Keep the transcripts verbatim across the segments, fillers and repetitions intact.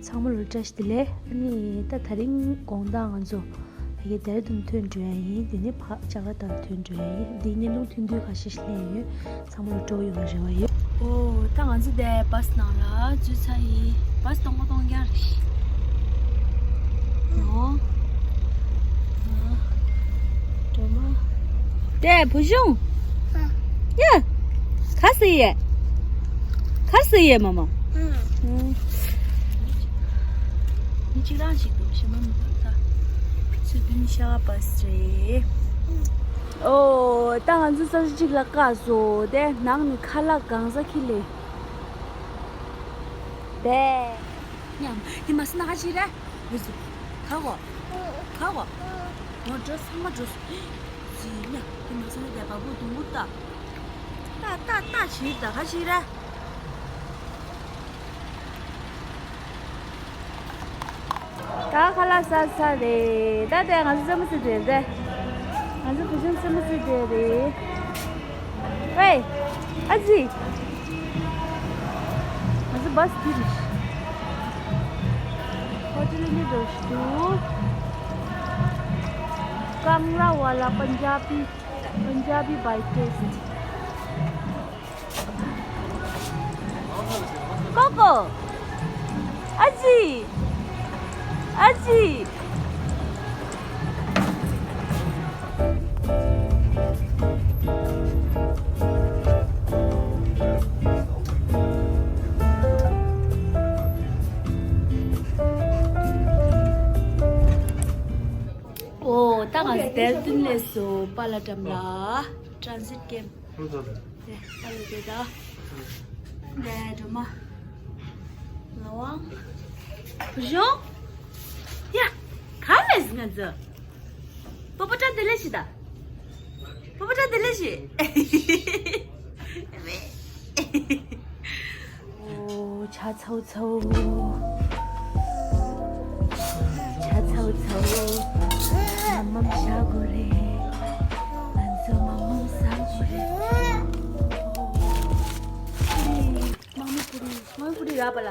ཚང་མ་ལ་བཀྲ་ཤིས་བདེ་ལེགས། ཨ་ནི་ད་དེ་རིང་དགོང་དག་ང་ཚོ་ཕ་གི་ཌེ་ར་ཌུན་ཐོན་འགྲོ་ཡ་ཡིན། དེ་ནས་ཕ་ཇ་ཀར་ཏ་ལ་ཐོན་འགྲོ་ཡ་ཡིན། འདི་བརྙན་ཐུང་ཐུང་ཐུང་ཁ་ཤས་ཤིག་ལེན་ཡོད། ཚང་མ་ལ་སྤྲོ་ཡོང་བའི་རེ་བ་ཡོད། ཨོ། ད་ང་ཚོ་དེ་བཱ་སི་ནང་ལ་འཛུལ་ཚར་ཡིན། བཱ་སི་སྟོང་པ་སྟོང་རྐྱང་རེད། ཨོ། སྒྲོལ་མ། དེ་བུ་ཆུང་། ཡ། ག་ཟེར་ཡས། ག་ཟེར་ཡས་མ་མ། ཨང་། མི་གཅིག་རང་ཞིག་འདུག་ཤ་མ་མི་འདུག་ད། ཚོད་བདུན་ཤ་བ་སི་རེད། ཨོ། ད་ང་ཚོ་ས་ཆ་གཅིག་ལ་བཀག་སོང་། དེ་ནང་ནས་ཁ་ལག་གང་ཟ་ཁྱི་ལས། དེ། ཉམས་དེ་མ་སི་ན་ག་ཅི་རེད། ཡོད་ཟེར། ག་གོ། ག་གོ། ངོ་འགྲོ་ཚང་མ་འགྲོ་སོང་། ཟི་ཉ་དེ་མ་སི་ན་དེ་བ་བུ་དུང་གུ་ལྟ། ལྟ་ལྟ་ལྟ་བྱེད་ད་ག་ཅི་རེད། ད་ཁ་ལག་ཟ་ཚར་རེད། ད་དེ་ང་ཚོ་རྩེད་མོ་རྩེ་བསྡད་རེད། ང་ཚོ་བུ་ཆུང་རྩེད་མོ་རྩེ་བསྡད་རེད། ཝེ། ཨ་ཙི། ང་ཚོ་བཱ་སི་འདི་རེད། ཧོ་ཊེལ་འདི་འགྲོ་ཞིག་འདུག་ཀང་ར་ཝ་ལ་པན་ཇ་བི། པན་ཇ་བི་བའི་ཊེ་སི་ཊི། ཀོ་ཀོ། ཨ་ཙི། ཨ་ཙི། ཨོ། ད་ང་ཚོ་ཌེ་ར་ཌུན་སླེབས་སོང་། པཱ་ལགས་འགྲམ་ལ་ཊ་རན་སིཊ་ཀེམ་པ། དེ་ད་ལྟ་དེ་ད། དེ་སྒྲོལ་མ། ངག་དབང་། བུ་ཆུང་། ཡ། ག་ལས་ང་ཚོ། པོ་པོ་ཊ་དེ་ལས་ཤི་ད། པོ་པོ་ཊ་དེ་ལས་ཤི། ཨོ། ཇ་ཚའོ་ཚའོ། ཇ་ཚའོ་ཚའོ། མ་མམ་ཤ་གོ་རེ། ང་ཚོ་མ་མམ་ཟ་གོ་རེ། དམག་མི་ཀུ་རི། དམག་མི་ཀུ་རི་ར་པ་ལ།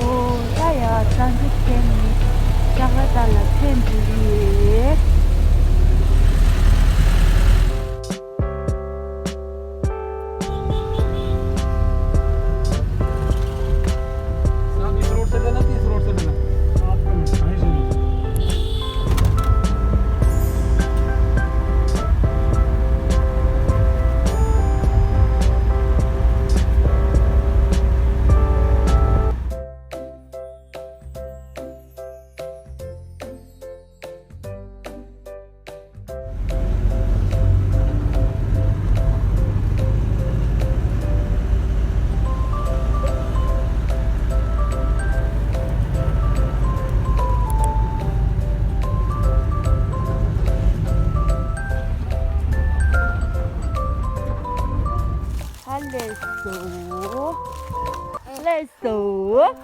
ཨོ། ད་ཡ་ཏྲན་སིཊ་ཀེམ་ནས་ཇ་ཀར་ཏ་ལ་ཐོན་འགྲོ་གི་ཡོད། ཧ་ལས་སོ། ལས་སོ།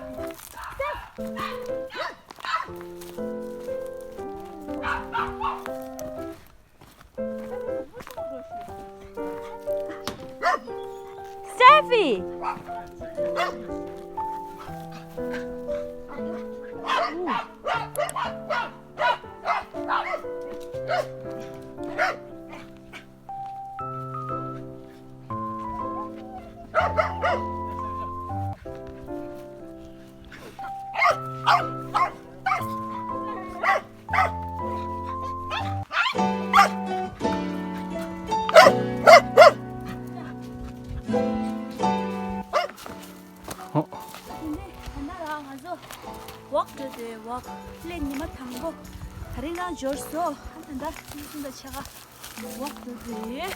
Steffi! ད་ལྟ་རང་ང་ཚོ་ཝོག་འགྲོ་དེ་ཝོག་སླེབས་ཉི་མ་དང་པོ་ད་རིང་རང་འབྱོར་སོང་། ད་ལྟ་ཁྱིམ་གསུམ་དང་ཕྱེད་ཀ་ཝོག་འགྲོ་དེ།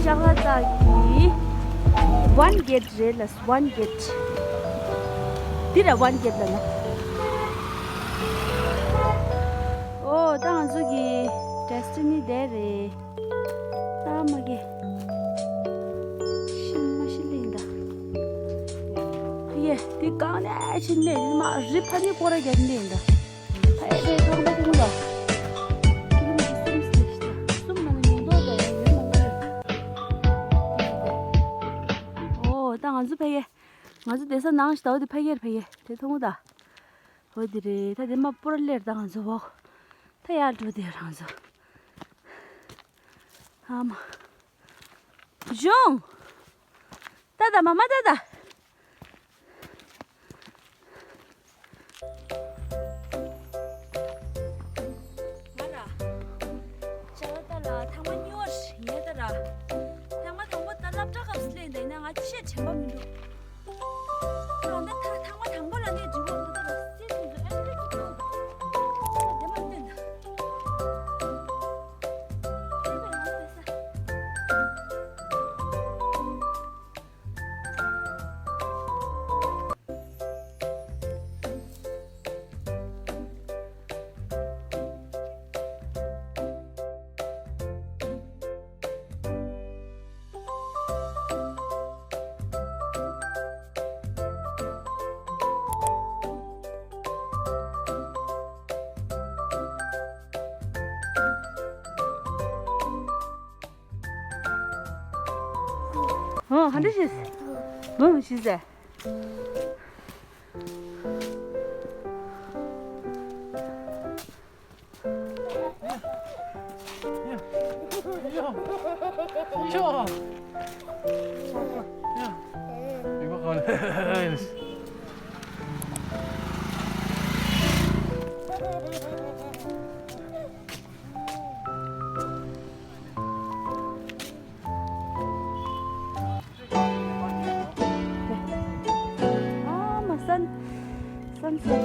ལྕགས་ལ་བཙག་གི་ཝན་གེ་ཊི་རེད་ལ། ཝན་གེ་ཊི། འདི་ར་ཝན་གེ་ཊི་ལ་ན། ཨོ་ད་ང་ཚོ་གི་ཌེ་སི་ཊི་ནི་དེ་རེད། ཨ་མ་གེ། ཤི་མ་ཤི་ལེན་ད། ཡེ་འདི་གང་ནས་ཤི་ནས་མ་རི་ཕ་ནི་སྐོར་ར་རྒྱབ་ནས་ད། ཕ་ཡེ་རེད་ཐོང་པ་ཐོང་ད། ཀི་ལོ་མི་ཊར་གསུམ་ཞིག་ད། གསུམ་ནང་ཉུང་མདོག་ད་ཡ་ཡོད་མང་པོ་རེད། ཨོ་ད་ང་ཚོ་ཕ་ཡེ། ང་ཚོ་བསྡད་ས་ནང་ཞིག་ད། འོ་དེ་ཕ་གིར་ཕ་གི་དེ་མཐོང་ད། འོ་དེ་རེད། ད་དེ་མ་པུ་ར་ལེར་ད་ང་ཚོ་འོག་ད་ཡར་འགྲོ་དེ་རང་ཚོ། ཨ་མ། གཞུང་། ད་ད་མ་མ་ད་ད། ང་ར། ཅ་ལ་ད་ལ་ཐང་མ་ཉོ་ཡིན་ད་ར། ཐང་མ་དང་པོ་ད་སློབ་གྲྭ་སྐབས་སུ་ལེན་ད་ཡིན་ན་ང་ཆེས་དྲན་པ་མི་འདུག་ད་ད་ཐང་མ་དང་པོ་ལ་ནས་འཇུག་འོང་ད་ད་ལ་སི་ཏུ་ཨེ་ཏུ་ཏུ་ད་དེ་མ་ཏན་ད། ཨོ་ཧ་འདྲ་ཞིག་ཨོ་ཞིག་ཟེར། ཨ་མ་སན། Sunset.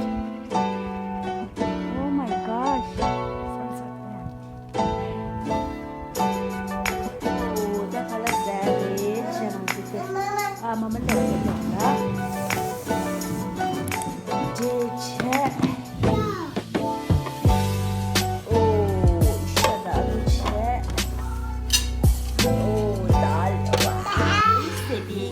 Oh my gosh. Sunset. ཨོ་ད་ཁ་ལག་ཟ་རེད་ཤ་རང་ཚོ་ཚོ། ཨ་མ་མ་ལས་ཟ་ཀྱང་ད། འདྲེ་ཆེ། ཨོ་ཤ་ད་རུ་ཆེ། ཨོ་ད་ལ་བ་སེ་པི།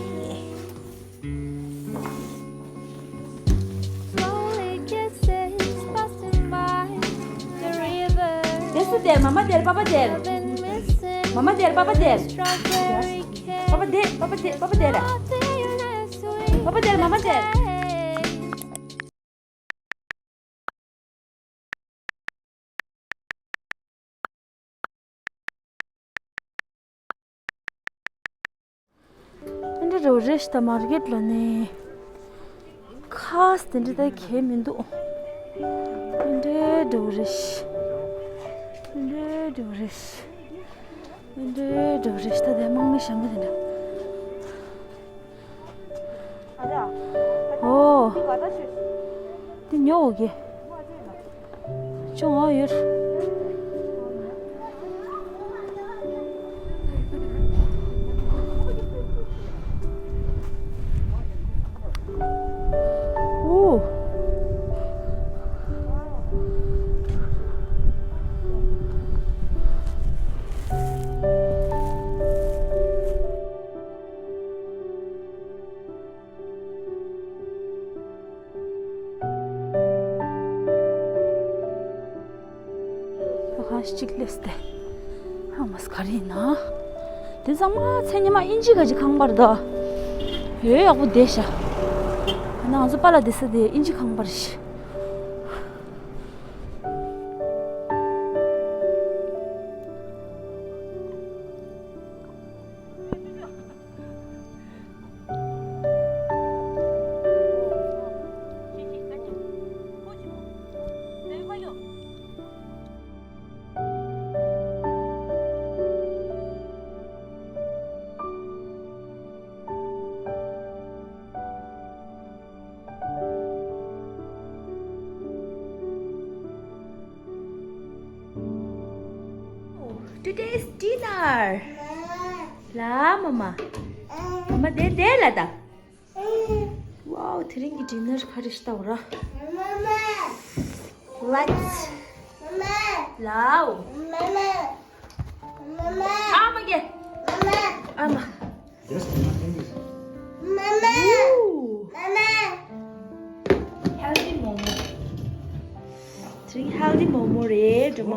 དེ་སུ་དེར། མ་མ་དེར་པ་པ་དེར། མ་མ་དེར་པ་པ་དེར། པ་པ་དེ་པ་པ་དེ་པ་པ་དེར། པ་པ་དེར་མ་མ་དེར། འདི་འདྲ་རེད་ཤག་ད་མར་ཀེཊ་ལ་ནི། ཁ་སི་དེ་འདྲ་ད་གས་མི་འདུག་འདི་འདྲ་རེད་ཤག་འདི་འདྲ་རེད་ཤག་འདི་འདྲ་རེད་ཤག་ད་དེ་དམག་མི་ཞན་པ་དེ་འདྲ། ཨོ། འདི་ཉོ་འོ་གི། ཅུང་ཨ་ཡོད། ཨོ། ཁ་ཤས་གཅིག་སླེབས་ཏེ། ཧ་མ་སི་ག་རེ་ཡིན་ན། དེ་ཚང་མ་མཚན་ཉི་མ་ཨིན་ཇི་ག་ཅིག་ཁང་པར་འདུག་ཡོད་ཡག་པོ་བསྡད་ཤག་ང་ཚོ་པཱ་ལགས་བསྡད་ས་དེ་ཨིན་ཇི་ཁང་པར་ཤག Today's dinner. ལ་མ་མ། མ་མ་དེ་དེ་ལ་ད། ཝའོ། དེ་རིང་གི་ཌི་ནར་ག་རེ་ཞིག་ལྟ་བ་ར། Let's། ལའོ། ཨ་མ་གེ། ཨ་མ། Yes, mama, thank you. Ooh. Healthy momo. དེ་རིང་ཧེལ་ཐི་མོ་མོ་རེད་འགྲོ་མ།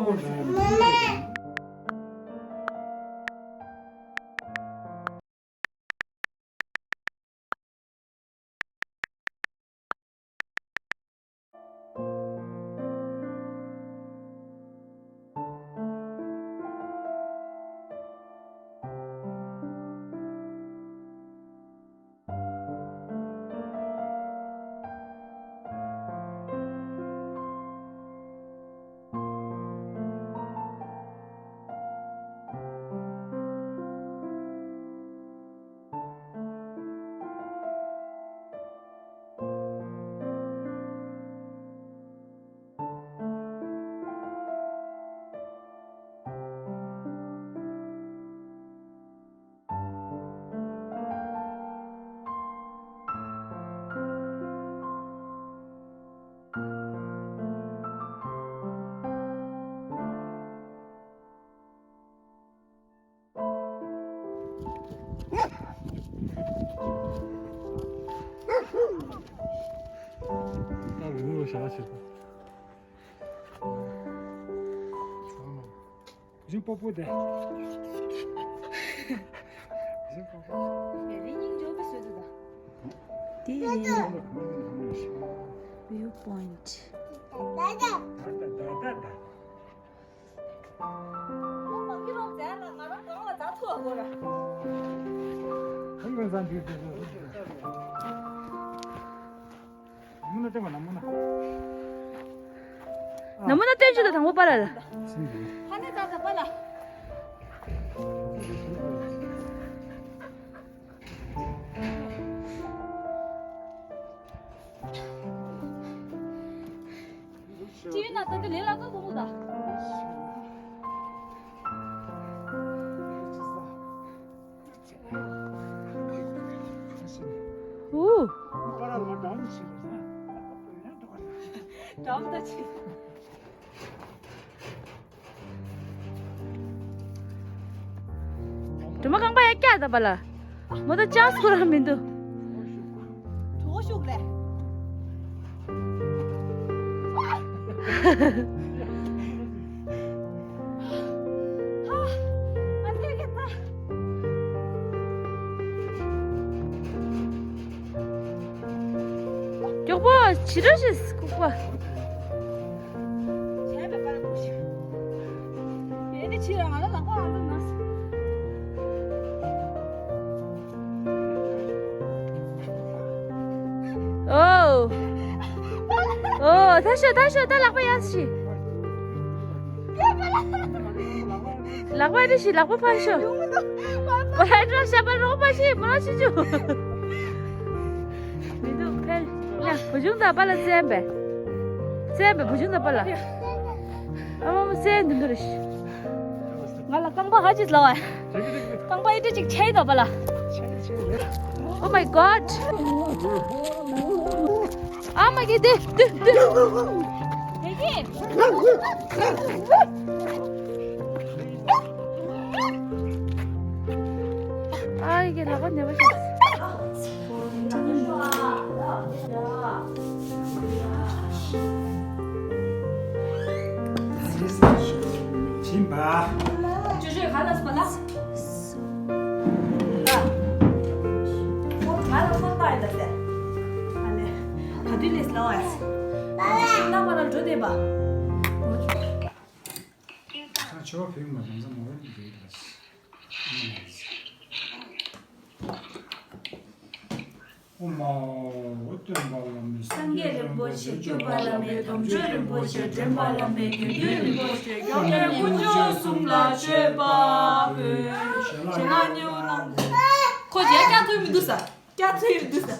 གཞུང་པོ་པོ་དེ། གཞུང་པོ་པོ། དེ་view point། ཁང་ཁང་ས་འདུས་ཏེ། ནམ་མོ་ན་སྟོན་པ། ནམ་མོ་ན། ནམ་མོ་ན་སྟོན་ཅིག་དང་དང་པོ་པ་ལ་ལ། ཕ་ནས་ད་ད་པ་ལ། ཅི་ཡིན་ན་ད་དེ་ལས་ལ་ཀ་གོ་མོ་ད། ཨུ། སྒྲོལ་མ་རྐང་པ་ཡར་བཀྱག་ད་པ་ལ། མོ་ད་ཅང་སུ་ར་མི་འདུག་གྲོགས་ཤུགས་ལས། མགྱོགས་པོ་བྱི་ར་ཤི་ལྐུགས་པ། ཨོ། ཨོ། ད་ཤོད་ད་ཤོད་ད་ལག་པ་ཡར་ཤི། ལག་པ་རེ་ཤི་ལག་པ་ཕར་ཤོད། པ་ལ་ཡར་ཤ་པ་རོགས་པ་ཤི་མ་ཤི་ཆུ། མི་འདུག་ཕལ། ཡ་བུ་ཆུང་དང་པ་ལ་བཙན་པས། བཙན་པས་བུ་ཆུང་དང་པ་ལ། ཨ་མ་མ་བཙན་འདི་འདུག་རེ་ཤི། ང་ལ་རྐང་པ་ཧ་ཅིག་ལ་བ། རྐང་པ་ཨི་འདྲ་ཅིག་ཆེ་ཡི་དོ་པ་ལ། Oh my god. ཨ་མ་གི་དེ་དེ་དེ། དེ་གི། ཨ་ཡི་གི་ལག་པ་ཉེ་བ་ཤོག་སྦྱིན་པ། ཅོ་ཅོ་ག་ལ་སོང་ལ། ལ། ཁོ་ང་ལ་སོང་པ་ཡིན་ད་ཟེར། ཨ་ལེ། ག་དུས་ལས་ལ་བ་ཡ། ཤིང་ནགས་པ་ལ་འགྲོ་བསྡད་པ། ད་ཆོ་བ་ཕེབས་མ་དང་ས་མོ་རེད་འདུག་ལ། ཨོ་མ་ཨོ་སྟོན་པ་བླ་མེད། སངས་རྒྱས་རིན་པོ་ཆེ། སྐྱོབ་པ་བླ་མེད། དམ་ཆོས་རིན་པོ་ཆེ། འདྲེན་པ་བླ་མེད། དགེ་འདུན་རིན་པོ་ཆེ། སྐྱབས་གནས་དཀོན་མཆོག་གསུམ་ལ་མཆོད་པ་ཕུལ། ཞལ་ལག་ཉེ་བོ་གནང་། ཁོ་རྒྱ་སྐྱག་ཐུག་མི་འདུག་ས། སྐྱག་ཐུག་ཡོད་འདུག་ས།